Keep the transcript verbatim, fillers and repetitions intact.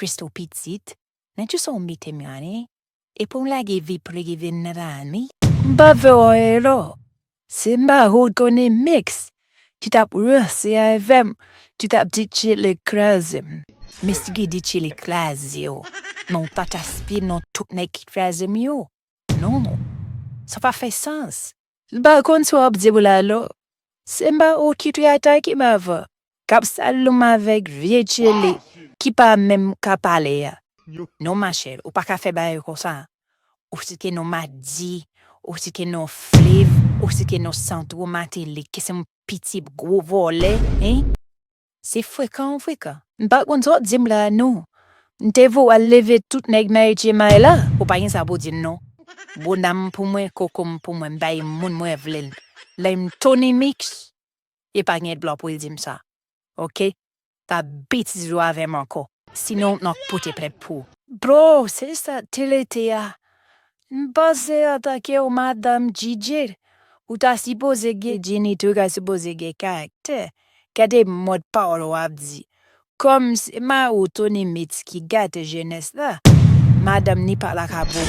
Christoo pitit, nan tu son mete m ane, e pou m lage vi prive nan ane. M pa fè w anyen non. Se m pa ou Tony Mix. Tu t ap ranse avè m. Tu t ap di Chili kraze m. Mister Guy di Chili kraze w. Men w pa t aspye non tout nèg ki kraze m yo. Non. Sa pa fè sans. M pa konn sa w ap di m la non. Se m pa ou ki te atake m avan. K ap sal lou m avèk vye Chili ki pa menm ka pale a. Non machè, ou pa ka fè bagay konsa. Ou site non Madi, ou site non Fliv, ou site non Santro Matelly, ki se yon pitit gwo vòlè, hein? Se frekan ou frekan. M pa konn sa w ap di m la non. M te voye w al leve tout nèg nan H M I la. Ou pa gen sa pou di m non. Bonam pou mwen, koko m pou mwen, m bay moun mwen vle l. Lè m Tony Mix, e pa gen dwa pou l di m sa. Oke? Pa betize w avè m ankò. Sinon, m ap pote plent pou ou. Bro, se sa te rete a. M panse antanke yon madanm D J, ou ta sipoze gen jenitè, ou ta sipoze gen karaktè. Gade mòd pawòl w ap di. Kòm se mari w Tony Mix ki gate jenès la, madanm ni pa la ka bon.